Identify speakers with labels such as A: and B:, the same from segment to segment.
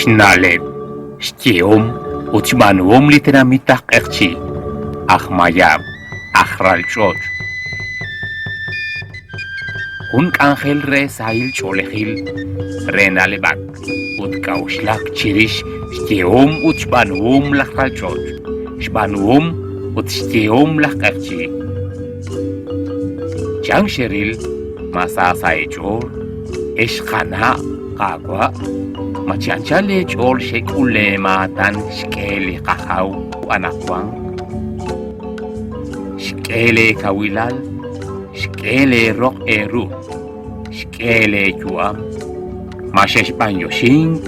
A: Xna'leb', xyehom ut xb'aanuhom li tenamit aj Q'eqchi', aj Mayab', aj ralch'och'. Jun k'anjel re sahil ch'oolejil, re na'leb'ak ut k'a'uxlak chirix xyehom ut xb'aanuhom laj ralch'och', xb'aanuhom ut xyehom laj Q'eqchi'. Chan xeril ma sa sa' eech'ool, ex qana' qaawa'? Ma chi anchal eech'ool xek'ul leemaatan xk'e li qajaw anaqwan? Xk'e leekawilal, xk'e leeroq eeru, xk'e leeyu'am. Ma xexb'anyoxink?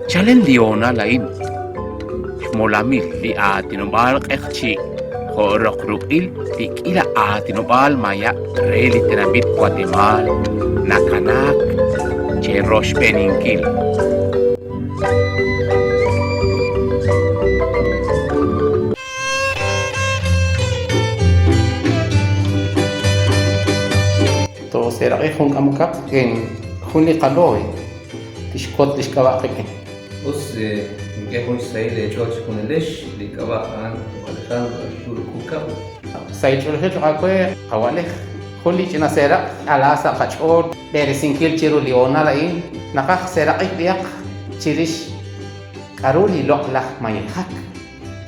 A: Chalen li hoonal a'in, xmolamil li aatinob'aal q'eqchi' jo' roq ruq'il li k'iila aatinob'aal mayab' re li tenamit Watemaal nakanaak cheroxb'eeninkil.
B: Tooseeraq'i jun k'amokaq rik'in jun li qalooy tixwotz li xk'ab'a' qik'in.
C: Us, nink'e jun xsahil eech'ool chejunilex, li k'ab'a' a'an Alejandro Arturo Kukab'.
B: Sahil ch'oolejil cho'q aawe, qawa'lej. Jun li ch'ina seeraq' ala sa' qach'ool b'eresinkil chiru li hoonal a'in, naqaj seeraq'ik b'ihaq chirix k'aru li loq'laj mayejak.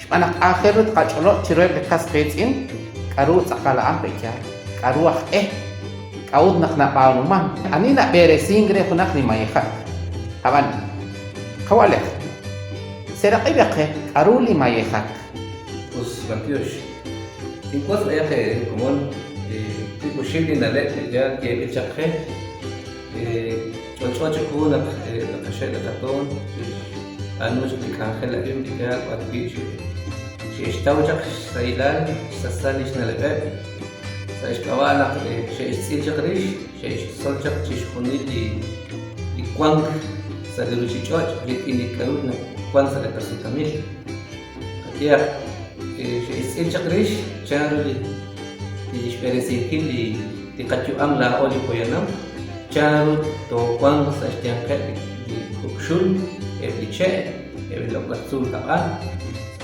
B: Xb'aan naq aajel ru tqach'olob' chiruheb' li qas qiitz'in k'aru tz'aqal a'an pe'yaal, k'aru aj e, k'a'ut naq nab'aanuman, ani nab'eresink re junaq li mayejak. Ab'an, qawa'lej, seeraq'i b'e qe k'aru li mayejak.
C: Us, b'antiox. Tinwotz b'ayaq eere komon wiib' oxib' li na'leb' li yaal yeeb'il chaq qe. Ch'olch'o chiqu naq li qaxe' li qatoon xe'xb'aanu chaq li k'anjel a'in li yaal b'ar wi' xe'xtaw chaq xsahilal, xsasal li xna'leb'eb'. Sa' xk'ab'a' naq xe'xtz'il chaq rix, xe'xtzol chaq chixjunil li wank sa' li ruchich'och' rik'in li k'a'ru nawank sa' li qasutamil. Qayehaq, xe'xtz'il chaq rix chanru li xb'eresinkil li qayu'am laa'o li poyanam, chanru toowanq sa' xyanqeb' li kok' xul, eb' li che', eb' li loq'laj tzuul taq'a,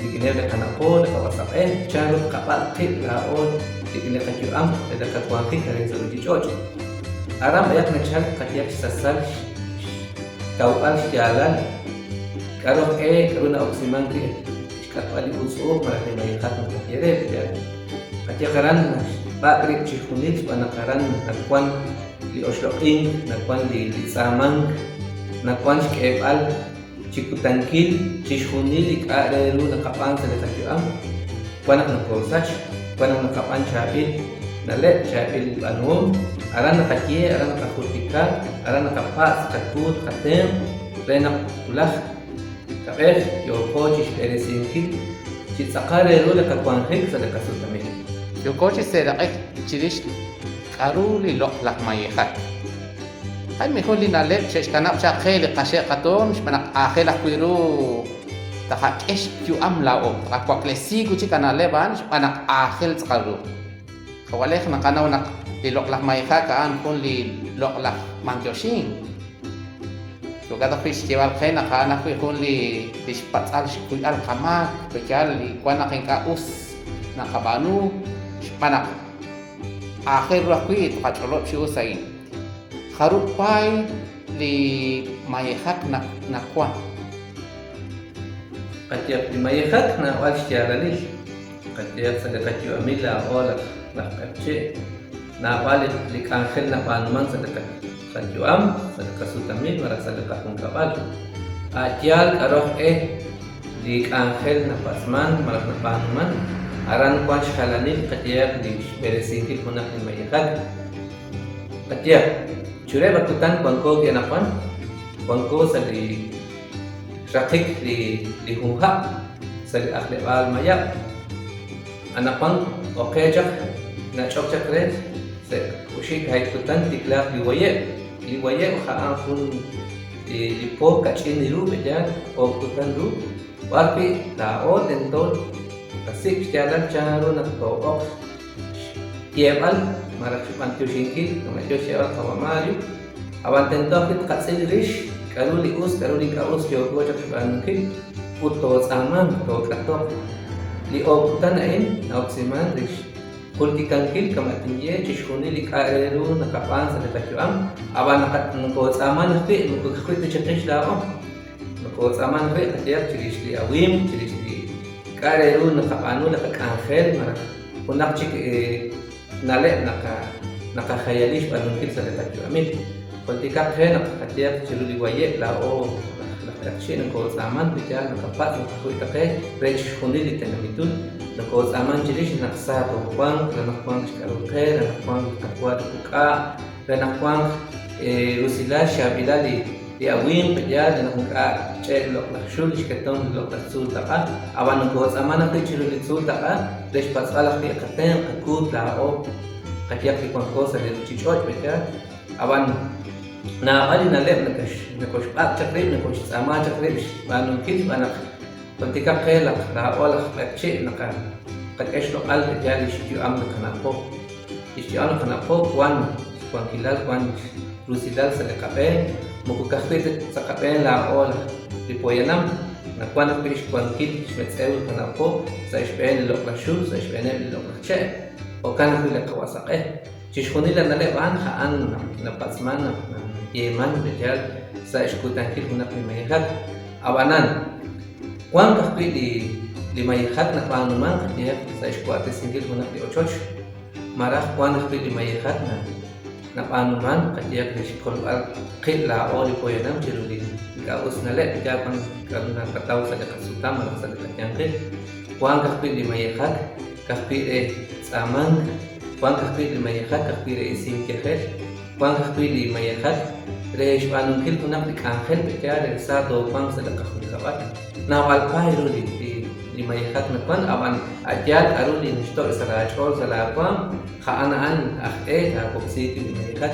C: rik'ineb' li qana' po, li qawa saq'e, chanru tqab'ak' qib' laa'o rik'in li qayu'am re li qawanjik arin sa' ruuchich'och'. Aran b'ayaq nachalk qayehaq xsasal xtawb'al xyaalal K'a'ru aj-e, k'a'ru na'oksimank wi' xk'atb'al li utz'u'uj malaj li mayejak naqaye re, pe'yaal? Qayehaq aran naxb'ak' rib' chixjunil xb'aan naq aran nawan li oxloq'ink, nawan li tz'aamank, nawan xk'eeb'al chi kutankil chixjunil li k'a' re ru naqab'aan sa' li qayu'am. Wan naq nokoosach, wan naq naqab'aan chaab'il na'leb', chaab'il b'aanuhom, aran naqaye, aran naqajultika, aran naqapatz' qakuut, qatenq', Re naq wulaj kab'ej yooko chixb'eresinkil chi tz'aqal re ru li qawanjik sa' li qasutamil.
B: Yooko chi seeraq'ik chirix k'a'ru li loq'laj mayejak. A'in jun li na'leb' xe'xkanab' chaq qe li qaxe' qatoon xb'aan naq aajel ajwi' ru taqak'e xyu'am laa'o, taqawaklesi wi' chik a na'leb' a'an xb'aan naq aajel tz'aqal ru. Qawalej naqanaw naq li loq'laj mayejak a'an jun li loq'laj b'antioxink. Jo'kan ajwi' xyeeb'al qe naq a'an ajwi' jun li xpatz'al xkuyb'al qamaak, pe'yaal li wan naq ink'a' us naqab'aanu xb'aan naq aajel ru ajwi' tqach'olob' chi us a'in. Jarub' paay li mayejak nawan?
C: Qayehaq li mayejak naab'al xyaalalil. Qayehaq sa' li qayu'amil laa'o laj q'eqchi' naab'al li k'anjel nab'aanuman sa' li qayu'am, sa' li qasutamil malaj sa' li qajunkab'al. A' yaal k'a'ru aj-e li k'anjel napatz'man malaj nab'aanuman, aran wan xjalanil qayehaq li xb'eresinkil junaq li mayejak. Qayehaq, chiruheb' a kutan wanko wi' anaqwan, wanko sa' li xraqik li jun hab' sa' li ajleb'aal mayab'. Anaqwan oqe chaq nach'ok chaq re sa' oxib' kaahib' kutan tiklaaq li wayeb'. Li wayeb' a'an jun li po kach'in ru pe'yaal oob' kutan ru, b'ar wi' laa'o tento tqasik' xyaalal chanru naq too'oq xyeeb'al malaj xb'anyoxinkil, kama' yo xyeeb'al qawa' Mario. Ab'an tento ajwi' tqatz'il rix k'aru li us k'aru li ink'a' us yooko chaq xb'aanunkil ut tootz'aamanq, took'atoq. Li oob' kutan a'in na'oksimank re xjultikankil kama' tinye chixjunil li k'a' re ru naqab'aan sa' li qayu'am, ab'an nokootz'aamank ajwi' moko ka'ajwi' ta chiqix laa'o. Nokootz'aamank ajwi' qayehaq chirix li awimq, chirix li k'a' re ru naqab'aanu li qak'anjel malaj junaq chik na'leb' naqajayali xb'aanunkil sa' li qayu'amil. Jultikaq qe naq qayehaq chiru li waye' laa'o laj q'eqchi' nokootz'aaman wi yaal naqapatz' moko ka'ajwi' ta qe re chixjunil li tenamitul, nokootz'aaman chirix naq sa toowanq, re naq wanq xk'a'ru qe, re naq wanq li qawa li quk'a', re naq wanq rusilal xchaab'ilal li awimq, yaal re naq ink'a' tch'e' li loq'laj xul, li xketomq li loq'laj tzuul taq'a, ab'an nokootz'aaman ajwi' chiru li tzuul taq'a re xpatz'b'al ajwi' qatenq', qakuut laa'o, qayehaq li wanko sa' li ruuchich'och', yaal, ab'an naab'al li na'leb' nakoxb'ak' chaq rib', nakoxtz'aama chaq rib' xb'aanunkil xb'aan naq jultikaq qe naq laa'o laj q'eqchi' naqak'e xloq'al yaal li xyu'am li qana' po. Li xyu'am li qana' Po wank xwankilal, wank rusilal sa' li qab'een, moko ka'ajwi' ta sa' qab'een laa'o li poyanam, nawank ajwi' xwankil xmetz'ew li qana' Po sa' xb'een li loq'laj xul, sa' xb'eeneb' li loq'laj che', jo'kan ajwi' li qawa' saq'e. Chixjunil li na'leb' a'an, a'an napatz'mank, nayeemank pe'yaal sa' xkutankil junaq li mayejak. Ab'anan, wank ajwi' li mayejak nab'aanumank qayehaq sa' xwa'tesinkil junaq li ochoch, malaj wank ajwi' li mayejak nab'aanumank qayehaq re xkolb'al qib' laa'o li poyanam chiru li ink'a' us na'leb' yaal wank k'aru naqataw sa' li qasutam malaj sa' li qayanqil. Wank ajwi' li mayejak ka'ajwi' re tz'aamank, wank ajwi' li mayejak ka'ajwi' re isink yajel. Wank ajwi' li mayejak re xb'aanunkil junaq li k'anjel pe'yaal re sa toowanq sa' li qajunkab'al. Naab'al paay ru li mayejak nawank, ab'an a' yaal k'aru li naxto' sa' laach'ool sa' laawaanm, a'an a'an aj e taawoksi wi' li mayejak.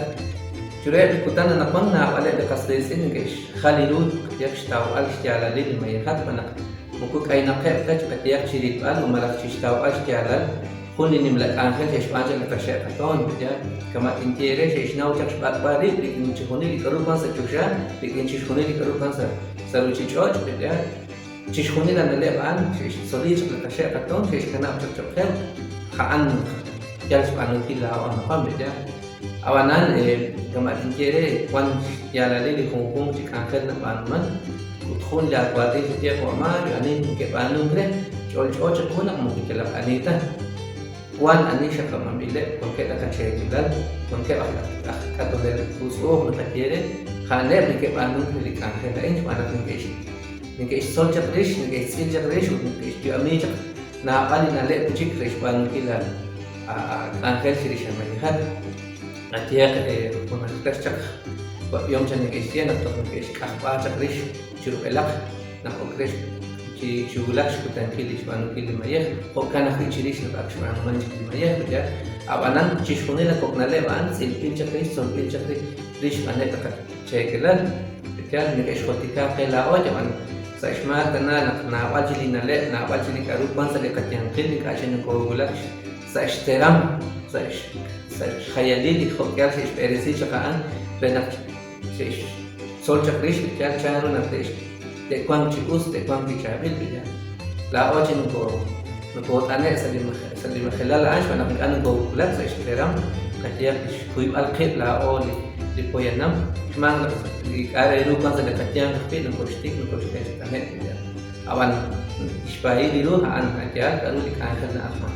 C: Chiruheb' li kutan anaqwan naab'aleb' li qas qiitz'in neke'xjal ru qayehaq xtawb'al xyaalalil li mayejak xb'aan naq moko k'aynaqeb' ta qayehaq chi rilb'al malaj chi xtawb'al xyaalal Jun li nimla k'anjel xe'xb'aan chaq li qaxe' qatoon, yaal, kama' tinye eere, xe'xnaw chaq xb'ak'b'al rib' rik'in chixjunil li k'a'ru wan sa' choxa, rik'in chixjunil li k'a'ru wan sa' sa' ruchich'och', yaal, chixjunil a na'leb' a'an xe'xtzoli chaq li qaxe' qatoon, xe'xkanab' chaq choq' qe, a'an yal xb'aanunkil laa'o anaqwan, yaal. Ab'anan, kama' tinye eere, wan xyaalalil li junjunq chi k'anjel nab'aanuman, ut jun laa waatin xye jo' Mario, ani neke'b'aanunk re, ch'olch'o chiqu naq moko yalaq ani ta. Wan ani xaqab'anb'ileb', wankeb' li qacheekelal, wankeb' aj aj k'atonel utz'u'uj naqaye re, a'aneb' neke'b'aanunk re li k'anjel a'in xb'aan naq neke'x neke'xtzol chaq rix, neke'xtz'il chaq rix ut neke'xyu'ami chaq naab'al li na'leb' wi' chik re xb'aanunkil a k'anjel chirix a mayejak. Qayehaq junajter chaq wab'ihom chaq neke'xye naq toj neke'xk'ajb'a chaq rix chi rub'elaq naq ok re chi chi wulak xkutankil li xb'aanunkil li mayej, jo'kan ajwi' chirix naq ak xb'aanuman chik li mayej, yaal. Ab'anan chixjunil a kok' na'leb' a'an tz'ilb'il chaq rix, tzolb'il chaq rix xb'aaneb' li qacheekelal, yaal, neke'xjultika qe laa'o, ab'an sa' xmaak tana naq naab'al chik li na'leb', naab'al chik li k'a'ru wan sa' li qayanqil ink'a' chik nokoowulak sa' xteram, sa' xjayalil li jo'k'ihal xe'xb'eresi chaq a'an re naq xe'xtzol chaq rix li yaal chan ru naq te'wanq chi us, te'wanq chi chaab'il li yaal. Laa'o chi nokot'ane' sa' li majelal a'an xb'aan naq ink'a' nokowulak sa' xteram qayehaq li xkuyb'al qib' laa'o li poyanam xmaak naq li k'a' re ru wan sa' li qayanq ajwi' nokoxtik, nokoxk'e chi t'ane'k li yaal. Ab'an xpaayil li ru a'an a' yaal k'a'ru li k'anjel na'ajman.